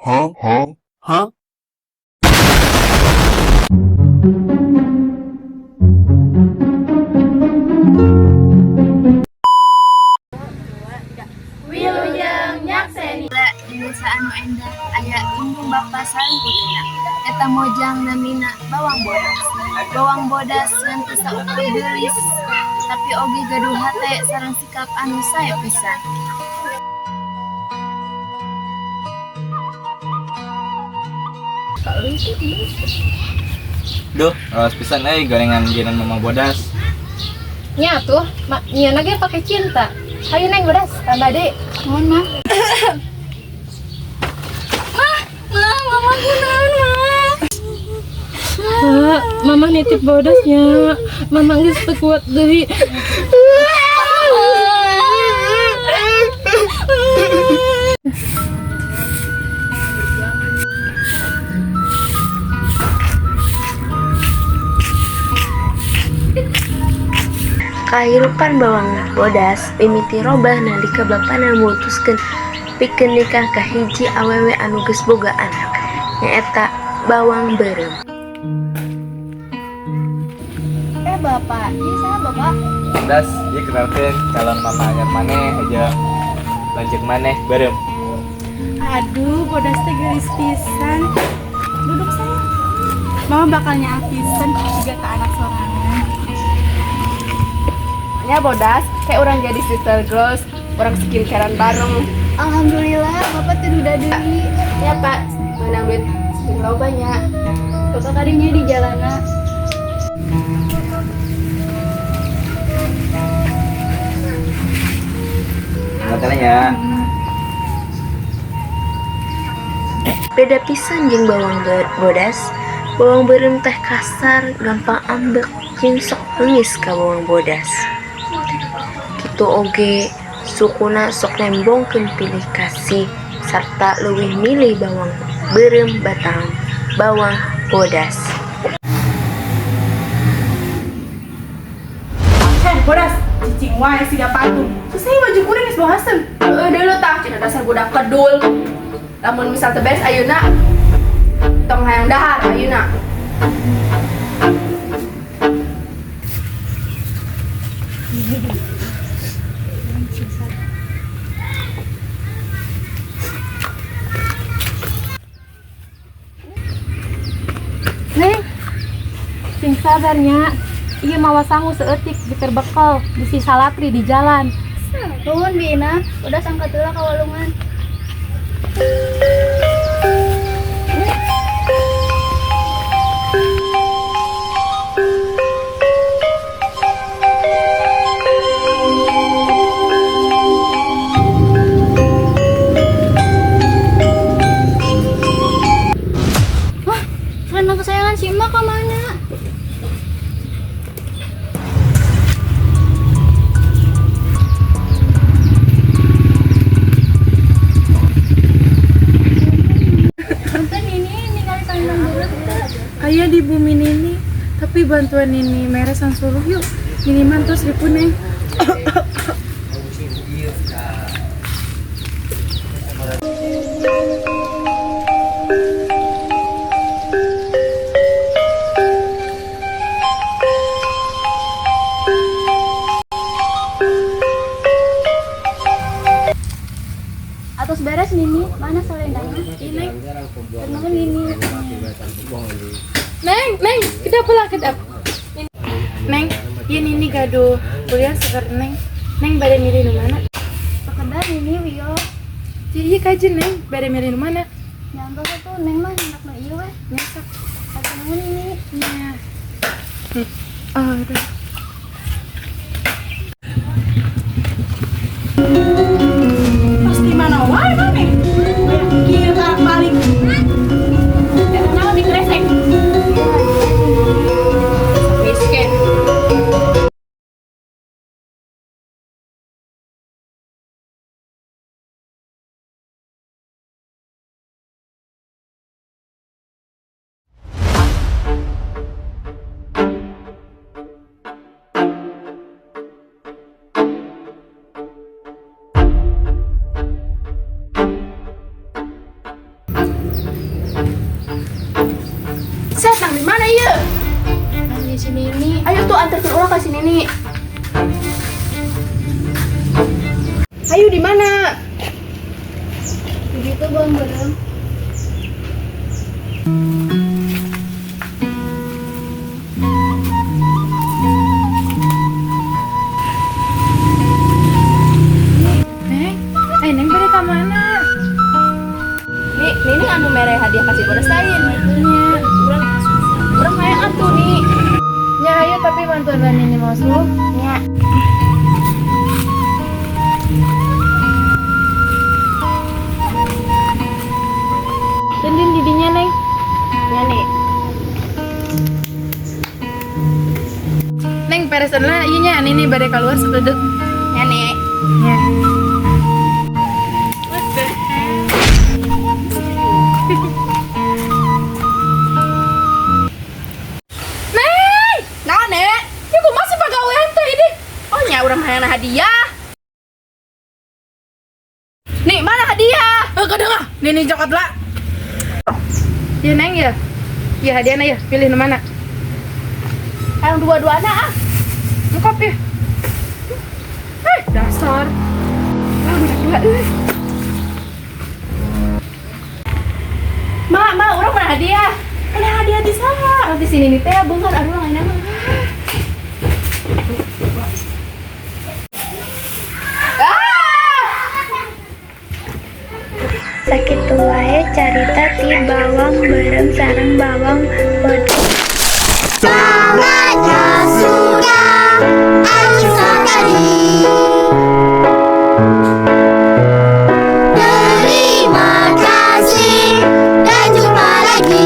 Huh? Huh? Huh? Wilujeng nyakseni. Di desa anu endah aya indung bapa sareng putrina. Eta mojang namina Bawang Bodas. Bawang Bodas ngan teu saukur geulis, tapi oge gaduh hate sareng sikap anu sae pisan. Duh, raos pisan euy gorengan jieunan Mama Bodas. Nya tuh, nyieunna ge pake cinta. Hayu, Neng Bodas, tambah deui. Nuhun, Mah. Mah, mama kunaon, Mah? Mak, mama nitip Bodasnya. Mama geus teu kuat deui. Kahirupan Bawang Bodas mimiti robah nalika bapana mutuskeun pikeun nikah ka hiji awewe anu geus boga anak, nyaeta Bawang Beureum. Eh, Bapak, ieu saha, Bapak? Das, ieu kenalkeun calon mama anyar maneh aja lanceuk maneh, Beureum. Aduh, Bodas teh geulis pisan. Duduk, sayang. Mama bakal nyaah pisan jiga ka anak sorangan. Ya Bodas, kayak urang jadi sister girls, urang skincarean bareng. Alhamdulillah, Bapak teu duda deui. Ya Pak, menang duit sing loba nya. Bapak kadinya di jalana. Makanannya. Beda pisan jeung Bawang Bodas, Bawang Beureum teh kasar, gampang ambek, jeung sok bengis ka Bawang Bodas. Kitu oge sukuna sok nembongkeun pilih kasih sarta leuwih milih Bawang Beureum batang Bawang Bodas. Heh, Bodas, cicing wae siga patung. Susah baju kuring geus bau haseum. Heeh deui tah, cenah dasar budak kedul. Lamun misal teu beres ayeuna, tong hayang dahar ayeuna. Neng, sing sabarnya. Ieu mawa sangu saeutik dipere bekal bisi salatri di jalan. Nuhun, Bina. Udah angkat heula ka walungan. Wah, celana kesayangan si emak ke mana? Punten, ini ningali selendang beureum teu? Aya di bumi Nini, tapi bantuan Nini mere sangsuluh yuk. Minimal terus ribu, Neng. Atos beres, Nini, mana selendangnya? Ini. Nuhun, Nini. Neng, Neng, kedap lah, kedap. Neng, ieu Nini gaduh kuliah seger, Neng. Neng bade milih nu mana? Sekedar, Nini, wios. Jadi ieu kajen, Neng, bade milih nu mana? Nyantos atuh, Neng mah hendak nu ieu weh. Nya sok. Hatur nuhun, Nini. Nya. Aduh. Terus di mana wae maneh? Kieu karak balik. Eh, naon dikresek? Miskin. Set, nang di mana ieu? Nang di sini ini. Ayo tuh antarkan urang ka si Nini. Ayo di mana? Begitu bawang beureum. Neng, eh Neng bade ka mana? Nih, Nini anu mere hadiah kasih bodas lain. Nya, Urang urang hayang atuh nih. nya ayo tapi bantuan Nini mau suruh. Nya. Tendin didinya Neng. Nya nih. Neng peresan lah ieu nya Nini bade keluar sebeduk. Nya nih. Nya. What the heck? Neng, naon Nek? Ya kumaha sih pagawean teh ini? Oh nya urang hayang hadiah. Nih, mana hadiah? Eh, kadang ah, Nini cokot lah. Ya Neng ya. Ya hadiahna ya, pilih nu mana? Hayang dua-duana ah. Lengkap ya. Eh, dasar. Ah, budak dua euy. Ma, ma, urang mana hadiah? Mana hadiah di sana? Oh, di sini nih teh beunghar aduh urang ayeuna mah. Ah! Sakitu wae carita ti bawang beureum sareng bawang bodas. Saatnya sudah Alisa tadi. Terima kasih dan jumpa lagi.